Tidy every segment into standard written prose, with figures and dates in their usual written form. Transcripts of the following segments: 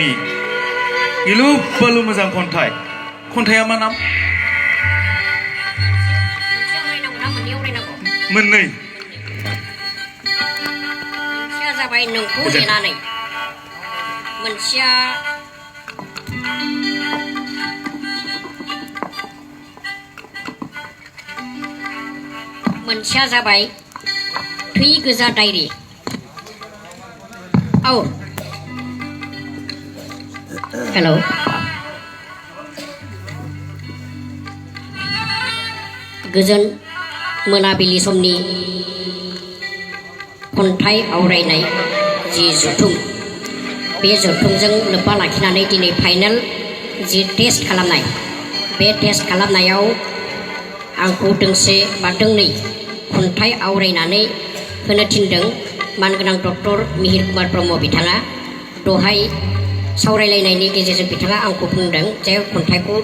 बर'नि गिलु बालु मोजां खन्थाइ खन्थाइया मा नाम मोननै मोनसेया जाबाय नोंखौ नेनानै मोनसेया जाबाय थै गोजा डायरि औ हेलौ गोजोन मोनाबिलि समनि खन्थाइ आवरायनाय जि जथुम बे जथुमजों लोब्बा लाखिनानै दिनै फाइनाल जि टेस्ट खालामनाय बे टेस्ट खालामनायाव आंखौ दोंसे बा दोंनै खन्थाइ आवरायनानै होनो थिनदों मानगोनां डक्टर मिहिर कुमार ब्रह्म बिथाङा दहाय सावरायलायनायनि गेजेरजों बिथाङा आंखौ बुंदों जे खन्थाइखौ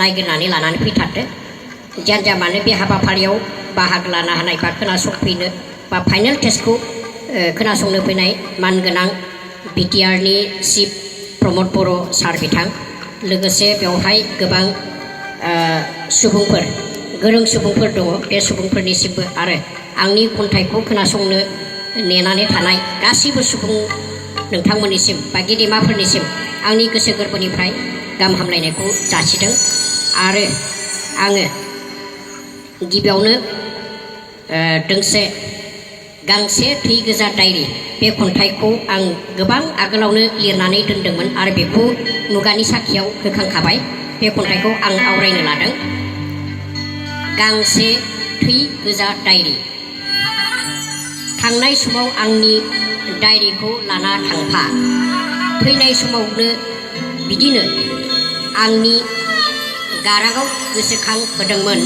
नायगिरनानै लानानै फैथारदो जियानो जा मानो बे हाबाफारियाव बाहागो लानो हानाय बा खोनासंफैनो बा फाइनाल टेस्टखौ खोनासंनो फैनाय मानगोनां बिटिआरनि चिफ प्रमद बर' सार बिथां लोगोसे बेवहाय गोबां सुबुंफोर गोरों सुबुंफोर दङ बे सुबुंफोरनिसिमबो आरो आंनि खन्थाइखौ खोनासंनो नेनानै थानाय गासैबो सुबुं नोंथांमोननिसिम बा गेदेमाफोरनिसिम आंनि गोसो गोरबोनिफ्राय गाहाम हामलायनायखौ जासिदों आरो आङो गिबियावनो दोंसे गांसे थै गोजा डायरि बे खन्थाइखौ आं गोबां आगोलावनो लिरनानै दोनदोंमोन आरो बेखौ मुगानि साखियाव होखांखाबाय बे खन्थाइखौ आं आवरायनो लादों गांसे थै गोजा डायरि थांनाय समाव आंनि डायरिखौ लाना थांफा फैनाय समावनो बिदिनो आंनि गाराङाव गोसोखां होदोंमोन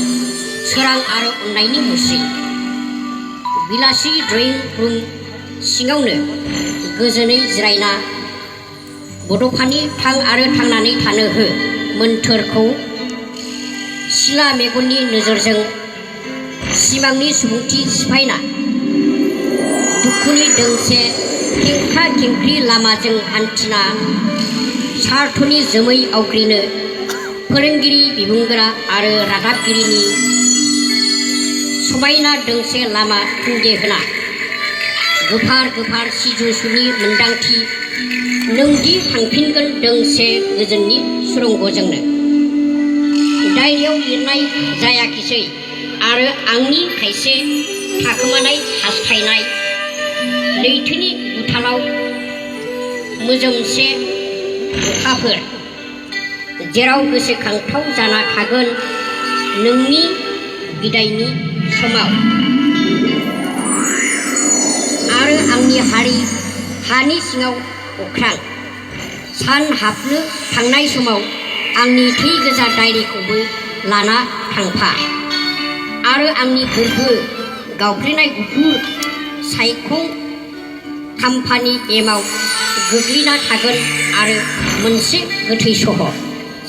सोरां आरो अननायनि मुस्रि बिलासि ड्रयिं रुम सिङावनो गोजोनै जिरायना बड'फानि थां आरो थांनानै थानो हो मोन्थोरखौ सिला मेगननि नोजोरजों सिमांनि सुबुंथि सिफायना दुखुनि दोंसे खेंख्रा खेंख्रि लामाजों हान्थिना सार्थनि जोमै आवग्रिनो फोरोंगिरि बिबुंगोरा आरो रादाबगिरिनि समायना दोंसे लामा थुंगे होना गोफार गोफार सिजौसुनि मोन्दांथि नोंदि थांफिनगोन दोंसे गोजोननि सुरंगजोंनो डायरियाव लिरनाय जायाखिसै आरो आंनि खायसे थाखोमानाय हास्थायनाय लैथोनि गुथालाव मोजोमसे अखाफोर जेराव गोसोखांथाव जाना थागोन नोंनि बिदायनि समाव आरो आंनि हानि सिङाव अख्रां सान हाबनो थांनाय समाव आंनि थै गोजा डायरिखौबो लाना थांफा आरो आंनि गोरबो गावफ्लेनाय गुफुर सायखं खाम्फानि एमाव गोग्लैना थागोन आरो मोनसे गोथै सह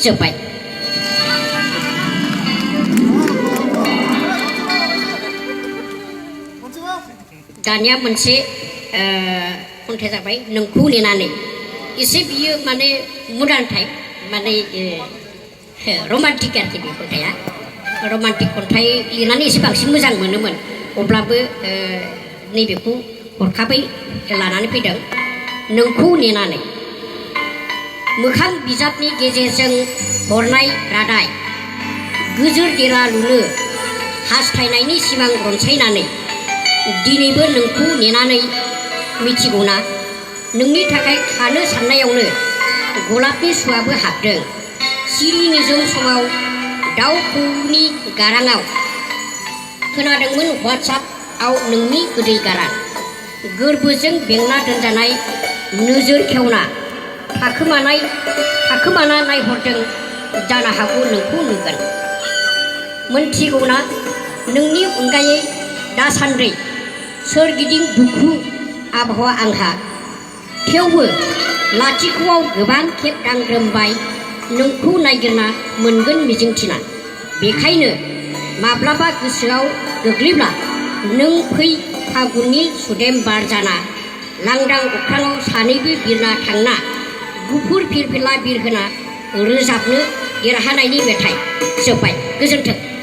जोब्बाय दानिया मोनसे खन्थाइ जाबाय नोंखौ नेनानै एसे बियो माने मडार्न टाइप माने रमान्टिक आरोखि बे खन्थाइया रमान्टिक खन्थाइ लिरनानै एसे बांसिन मोजां मोनोमोन अब्लाबो नैबेखौ हरखाबै लानानै फैदों नोंखौ नेनानै मोखां बिजाबनि गेजेरजों हरनाय रादाय गोजोर देरा लुनो हास्थायनायनि सिमां रनसायनानै दिनैबो नोंखौ नेनानै मिथिगौना नोंनि थाखाय खानो साननायावनो गलाबनि सुवाबो हाबदों सिरि निजोम समाव दाउ खौनि गाराङाव खोनादोंमोन वाट्सएपआव नोंनि गोदै गारां गोरबोजों बेंना दोनजानाय नोजोर खेवना थाखोमाना नायहरदों जानो हागौ नोंखौ नुगोन मोनथिगौना नोंनि अनगायै दासान्दै सोरगिदिं दुखु आबहावा आंहा थेवबो लाथिख'आव गोबां खेब दांग्रोमबाय नोंखौ नायगिरना मोनगोन मिजिंथिना बेखायनो माब्लाबा गोसोआव गोग्लैब्ला नों फै फागुननि सुदेम बार जाना लांदां अख्राङाव सानैबो बिरना थांना गुफुर फिरफिला बिरहोना रोजाबनो देरहानायनि मेथाइ जोब्बाय गोजोन्थों